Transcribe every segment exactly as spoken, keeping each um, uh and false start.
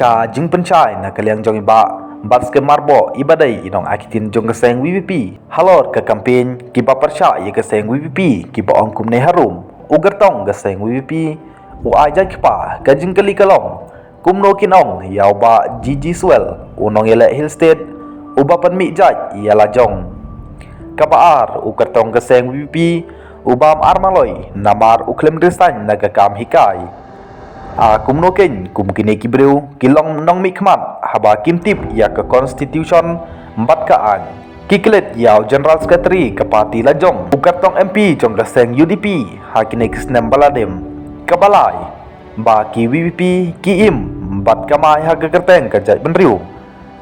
Ka jingpynshai na ka liang jong i Bah Batskhem Myrboh, iba dei i nongai ktien jong ka seng VPP, halor ka campaign kiba pyrshah ïa ka seng VPP, kiba ong kumne harum. U kyrtong ka seng VPP u ai jait kpa ka jingkylli ka long, kumno kin ong ïa u Bah G G Swell, u nongïaleh Hill State, uba pynmih jait ïa la jong. Kaba ar, u kyrtong ka seng VPP u bam ar maloi namar u khlem resign na ka kam hikai. A kumno kein, kum kine ki briew ki long nongmihkhmat haba kim tip ïa ka constitution bad ka aiñ. Ki klet ïa u General Secretary ka party la jong, u kyrtong MP jong ka seng UDP ha kine ki snem ba la dep. Kaba lai, ba ki VPP ki im bad kamai ha ka kyrteng ka jaitbynriew.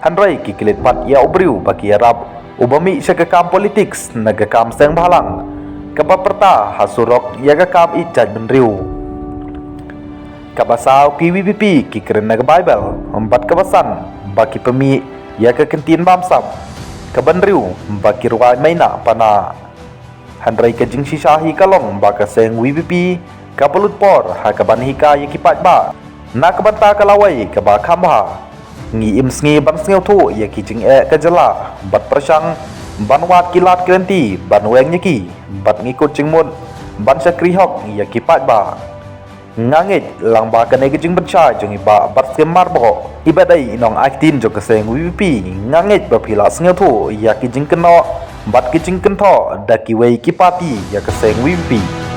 Hynrei ki klet pat ïa u briew ba ki ïarap, uba mih sha ka kam politics na ka kam seng bhalang, kaba pyrta ha surok ïa ka kam ïeit jaitbynriew. Kaba saw, ki VPP ki kren na ka Bible, bad kaba san, ba ki pynmih ïa ka kyntien bamsap, kaba hynriew, ba ki rwai maina pana. Hynrei ka jingshisha hi ka long ba ka seng VPP ka pynlut por ha kaban hikai ïa ki paidbah na ka bynta ka lawei kaba kham bha. Ngi im sngi ban sngewthuh ïa ki jingeh ka jylla bad pyrshang ban wad ki lad ki lynti ban weng ïa ki, bad ngi kut jingmut ban shakri hok ïa ki paidbah. Nga ngeit lang ba kane ka jingpynshai jong i Bah Batskhem Myrboh, iba dei i nongai ktien jong ka seng VPP, nga ngeit ba phi la sngewthuh ïa ki jingkynnoh bad ki jingkynthoh da kiwei ki party ïa ka seng VPP.